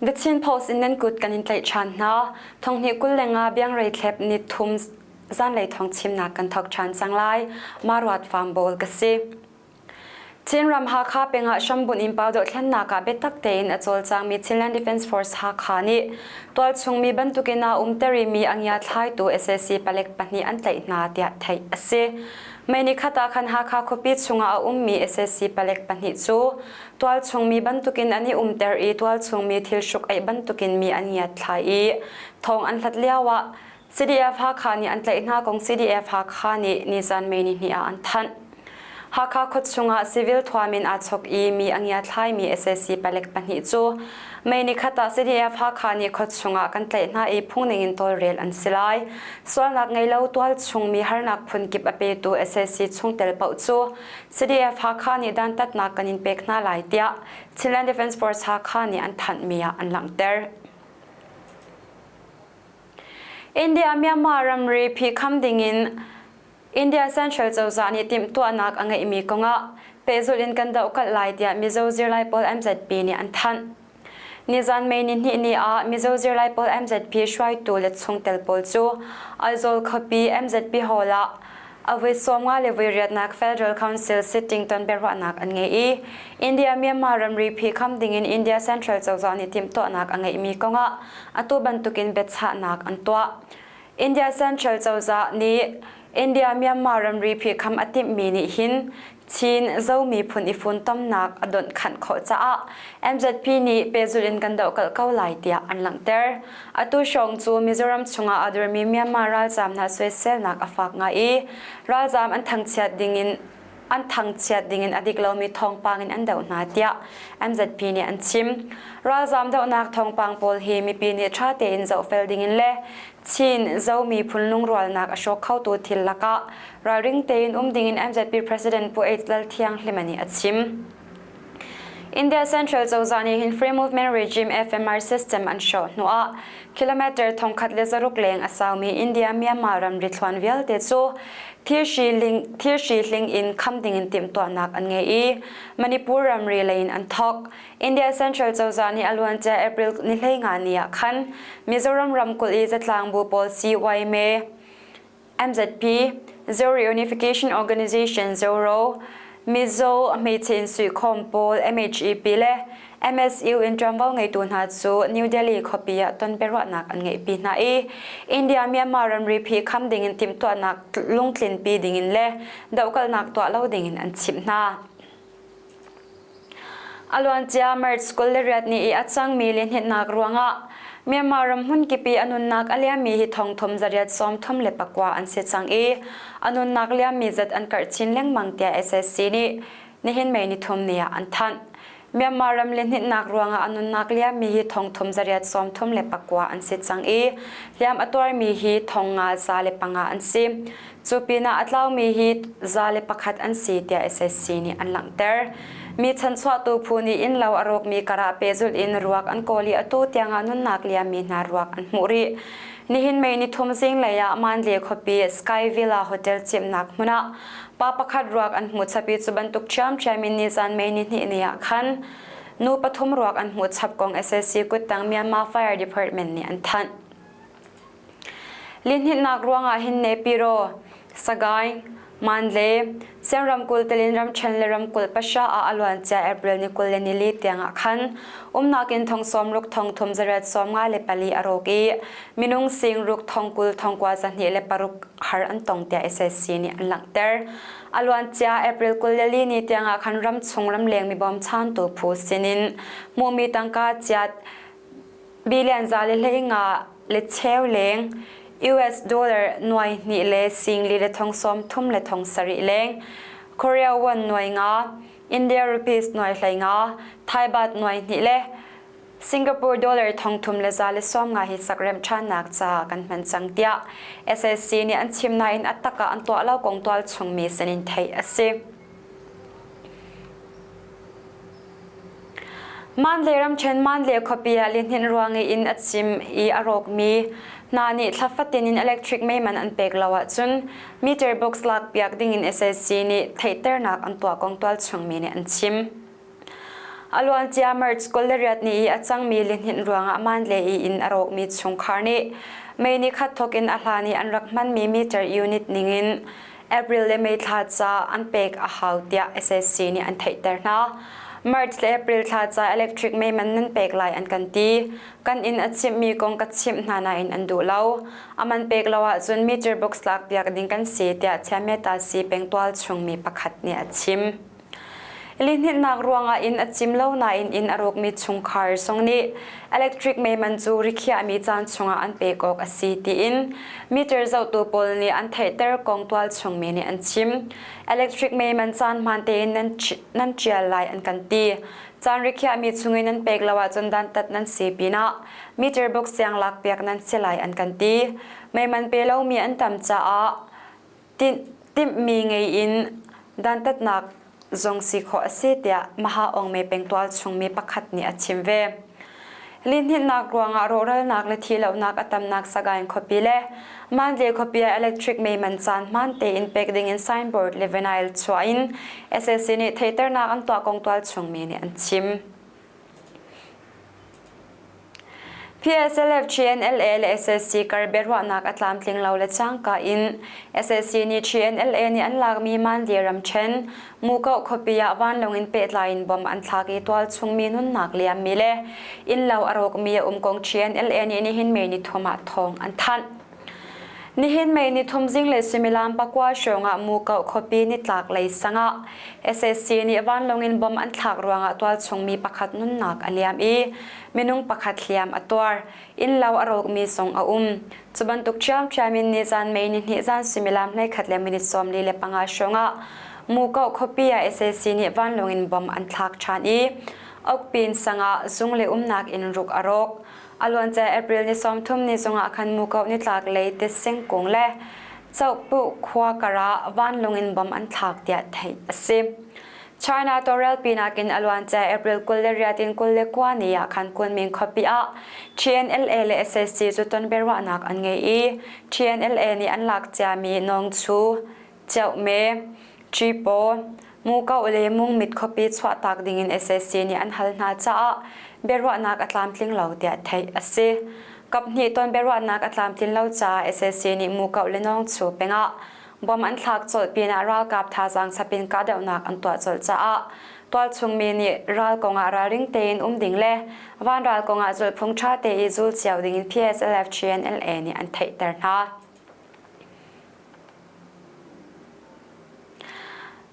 The Chin Post in nan kut kan in tlaih ṭhan hna. Thonghnih 25 biangrei thlep ni thum zanlei thawng chimnak kan thawk ṭhan cang lai. Maruat Farm Bowl ka si. Chinram Hakha peng ah hrambunh in pau dohthlennak ah biatak tein a cawlcangmi Chinland Defence Force Hakha nih tualchung mi bantukin aa umter i mi a ngiathlaitu sac palek pahnih an tlaih hna tiah theih a si. May nikhat ah khan Hakha khuapi chungah a ummi sac palek pahnih cu tualchung mi bantukin an i umter i tualchung mi thil hruk-aih bantukin mi an ngiatthlai i thawng an hlat lioah CDF Hakha nih an tlaih hna kong CDF Hakha nih nizan May nihnih ah an thanh. Hakha khuachung ah civil thuam in aa chok i mi a ngiathlaimi sac palek pahnih cu May nikhat ah CDF Hakha nih khuachung ah kan tlaih hna i phungning in tawlrel an si lai. Sualnak ngei lo tualchung mi harnak phunkip a petu sac chungtel paoh cu CDF Hakha nih dantatnak kan in pek hna lai tiah Chinland Defence Force Hakha nih an thanhmi ah an langhter. India Myanmar ramri phihkham dingin India Central cozah nih timhtuahnak a ngeihmi kongah pehzulh in kan dohkalh lai tiah Mizo zirlai pawl MZP nih an thanh. Nizan May nihnih ni ah Mizo zirlai pawl MZP hruaitu le chungtel pawl cu Aizawl khuapi MZP Hall ah a voi 50 le voi riatnak Federal Council sitting ton biaruahnak an ngei i India Myanmar ramri phihkham dingin India Central cozah nih timhtuahnak a ngeihmi kongah atu bantukin biachahnak an tuah. India Central cozah nih India Myanmar ramri phihkham a timhmi nih hin Chin Zomi phun i funtomnak a donhkhanh khawh caah MZP nih pehzulh in kan dohkalh ko lai tiah an langhter. Atu hrawng cu Mizoram chungah a dirmi Myanmar ralzaam hna soiselnak a fak ngai i ralzaam an thangchiat dingin an thangchiat dingin a dik lomi thawngpang in an doh hna tiah MZP nih an chim. Ralzaam dohnak thawngpang pawl hi mipi nih ṭha tein zohfel dingin le Chin Zomi phun lungrualnak a hrawk khotu thil lakah ralring tein um dingin MZP President Pu H. Lal Thiang Hlima nih a chim. India Central cozah nih hin Free Movement Regime FMR system an hrawh hnuah kilometer 1600 leng a saumi India Myanmar ramri thluan vialte cu thirhri hling in kham dingin timhtuahnak an ngei i Manipur ramri lei in an thawk. India Central cozah nih a luancia April ni 15 ni ah khan Mizoram ramkulh i zatlang bu pawl CYMA, MZP, Zo Reunification Organization ZORO, Mizo hmeichhe in suikhawm pawl MHEP le MSU in ṭuanvo ngeitu hna cu New Delhi khuapi ah tonbiaruahnak an ngeihpi hna i India Myanmar ramri phi kham dingin timhtuahnak lungtlinpi dingin le dohkalhnak tuah lo dingin an chimh hna. A luancia March 28 ni i a cangmi lihninhnak ruangah Myanmar ram hmunkip i a nunnak a liammi hi thongthum zariat 34 an si cang i a nunnak liammi zat an karh chin lengmang tiah SSC nih nihin May nithum ni ah an thanh. Myanmar ram lihninhnak ruangah a nunnak liammi hi thongthum zariat 34 an si cang i hliam a tuarmi hi thong nga za le panga an si. Cu pinah a tlaumi hi 101 an si tiah SSC nih an langhter. Mi chanchuahtu phu nih innlo a rawkmi karah pehzulh in ruak an kawl i atu tiangah nunnak liammi hna ruak an hmuh rih. Nihin May nithum zinglei ah Mandalay khuapi Sky Villa Hotel cimnak hmun ah pa pakhat ruak an hmuh chap i cu bantuk ṭhiamṭhiam in nizan May nihnih ni ah khan nu pathum ruak an hmuh chap kong SSC kuttang Myanmar Fire Department nih an thanh. Lihninhnak ruangah hin Nepiro, Sagaing, Mandalay, Siam ramkulh telin ramṭhen le ramkulh pahra ah a luancia April ni 24 tiangah khan umnak in thong sawmruk thong thum zariat 54 a rawk i minung sing ruk thong 20 thong kua zahnih le paruk har an tong tiah SSC nih an langhter. A luancia April 24 ni tiangah khan ramchung ramleng mi bawmchantu phu sinin hmuhmi tangka chiat Billion za le hleinga le cheu leng US dollar nuai hnih le singli le thong sawm thum le thong sarih leng Korea won nuai nga India rupees nuai hlei nga Thai baht nuai hnih le Singapore dollar thong thum le za le sawm nga hi sakrem ṭhannak ca kan hman cang tiah SSC nih an chim nain a tak ah an tuah lo kong tual chungmi sinin theih a si. Mandalay ramṭhen Mandalay khuapi ah lihninh ruang i inn a cim i a rawkmi hna nih thla fatin in electric mei man an pek lo ahcun meter box lakpiak dingin SAC nih theihternak an tuah kong tualchung mi nih an chim. A luancia March 28 ni i a cangmi lihninh ruangah Mandalay i inn a rawkmi chungkhar nih May ni khat thawk in a hlan i an rak hmanmi meter unit ningin April le May thla ca an pek a hau tiah SSC nih an theihter hna. March le April thla ca electric mei man nan pek lai an kan ti. Kan inn a chimhmi kong ka chimh hna nain an duh lo. A man pek lo ahcun meter box lakpiak ding kan si tiah Chiameta si pengtual chungmi pakhat nih a chim. Lihninhnak ruangah inn a cim lo nain inn a rawkmi chungkhar zong nih electric mei man cu rikhiahmi caan chungah an pek awk a si tiin meter zohtu pawl nih an theihter kong tualchungmi nih an chim. Electric mei man caan hmaan tein nan ṭial lai an kan ti. Caan rikhiahmi chungin nan pek lo ahcun dantat nan si pinah meter box siang lakpiak nan si lai an kan ti. Mei man pe lomi an tam caah timhmi ngei in dantatnak zong si khawh a si tiah Maha Aung Me pengtual chungmi pakhat nih a chim ve. Lihninhnak ruangah rawhralnak le thihlohnak a tamnak Sagaing khuapi le Mandalay khuapi ah electric mei man caan hmaan tein pek dingin signboard le vinyl chuah in SAC nih theihternak an tuah kong tual chungmi nih an chim. PSLF, GNLA le SSC kar biaruahnak a tlamtling lo le cangka in SSC nih GNLA nih an lakmi Mandalay ramṭhen Mukoh khuapi ah vanlawng in pehtlai in bom an thlak i tualchungmi nunnak liammi le innlo a rawkmi a um kong GNLA nih nihin May nithum ah thawng an thanh. Nihin May nithum zinglei suimilam pakua hrawng ah Mukoh khuapi nitlak lei sang ah SAC nih vanlawng in bom an thlak ruangah tualchung mi pakhat nunnak a liam i minung pakhat hliam a tuar. Innlo a rawkmi zong a um. Cu bantuk ṭhiamṭhiam in nizan May nihnih zan suimilam 11 le minute 45 hrawng ah Mukoh khuapi ah SAC nih vanlawng in bom an thlak ṭhan i Okpin sang ah zung le umnak inn ruk a rawk. A luancia April ni 30 ni zongah khan Mukoh nitlak lei Tetsingkung le Cohpuh khua karah vanlawng in bom an thlak tiah theih a si. China tawlrel pinak in a luancia April 28 in 29 ni ah khan Kunming khuapi ah TNLA le SAC cu ton biaruahnak an ngei i TNLA nih an lak ciami Nawngchu, Ceuhme, Ṭipaw, Mukoh le Mungmit khuapi chuahtak dingin SAC nih an hal hna caah biaruahnak a tlamtling lo tiah theih a si. Kaphnih ton biaruahnak a tlamtlin lo caah SAC nih Mukoh le Nawngchu pengah bom an thlak colh pinah ralkap thazaang chap in kahdohnak an tuah colh caah tualchungmi nih ral kongah ralring tein um ding le vanral kongah zulhphung ṭha te i zul cio dingin PSLF GNLA nih an theihter hna.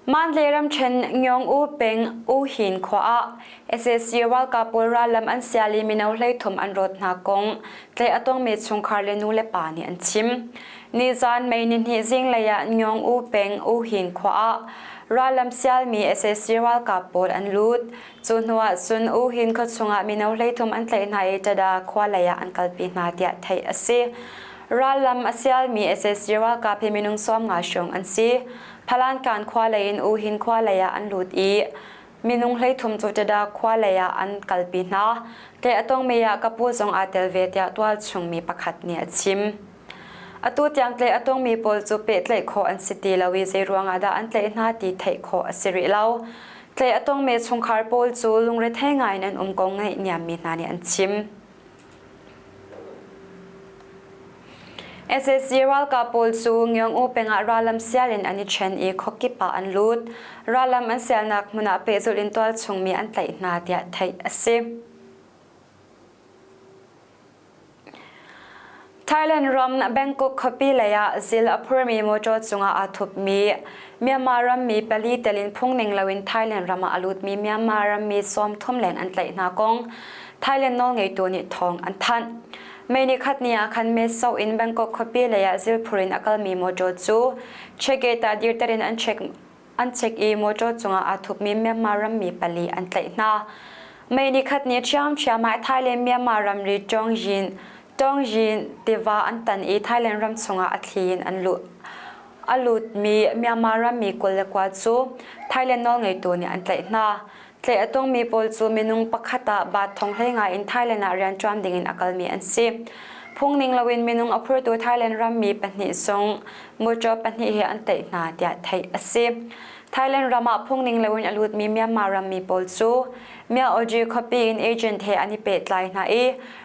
Mandalay ramṭhen Ngyong U peng U Hin khua ah SAC ralkap pawl rallam an sial i mino 13 an rawt hna kong tlaih a tongmi chungkhar le nulepa nih an chim. Nizan May nihnih zinglei ah Ngyong U peng U Hin khua ah rallam sialmi SAC ralkap pawl an lut. Cu hnu ah cun U Hin khua chungah mino 13 an tlaih hna i Tada khua lei ah an kalpi hna tiah theih a si. Rallam a sialmi SAC ralkap hi minung 50 hrawng an si. Phalankan khua lei in Uhin khua lei ah an lut i minung 33 cu Tada khua lei ah an kalpi hna. Tlaih a tongmi ah ka pu zong aa tel ve tiah tualchungmi pakhat nih a chim. Atu tiang tlaih a tongmi pawl cu pehtlaih khawh an si ti lo i zeiruang ah dah an tlaih hna ti theih khawh a si rih lo. Tlaih a tongmi chungkhar pawl cu lungrethei ngai in an um kong ngaihniammi hna nih an chim. SAC ralkap pawl cu Ngyong-u pengah rallam sial in an i ṭhen i khuakip ah an lut. Rallam an sialnak hmun ah pehzulh in tualchungmi an tlaih hna tiah theih a si. Thailand ram Bangkok khuapi lei ah zil a phurmi motor cungah aa thupmi Myanmar rammi pali tel in phungning loin Thailand ram ah a lutmi Myanmar rammi 30 leng an tlaih hna kong Thailand nawlngeitu nih thawng an thanh. May ni khat ni ah khan Mae Sot in Bangkok khuapi lei ah zilphur in a kalmi motor cu check-gate ah dirter in an check an check i motor cungah aa thupmi Myanmar rammi pali an tlaih hna. May ni khat ni ṭhiamṭhiam ah Thailand Myanmar ramri Tongyin Tongyin tiva an tan i Thailand ram chungah a thli in an luh. A lutmi Myanmar rammi 29 cu Thailand nawlngeitu nih an tlaih hna. Tlaih a tongmi pawl cu minung pakhat ah baht thong hlei ngai in Thailand ah rianṭuan dingin a kalmi an si. Phungning loin minung a phurtu Thailand rammi pahnih zong motor pahnih he an tlaih hna tiah theih a si. Thailand ram ah phungning loin a lutmi Myanmar rammi pawl cu Myaoji khuapi in agent he an i pehtlai hna i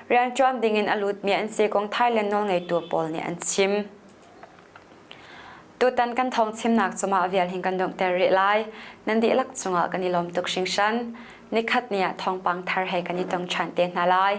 rianṭuan dingin a lutmi an si kong Thailand nawlngeitu pawl nih an chim. Tutan kan thawng chimnak cungah vial hin kan donghter rih lai. Nan dihlak cungah kan i lawm tuk hringhran. Nikhat ni ah thawngpang thar he kan i tong ṭhan te hna lai.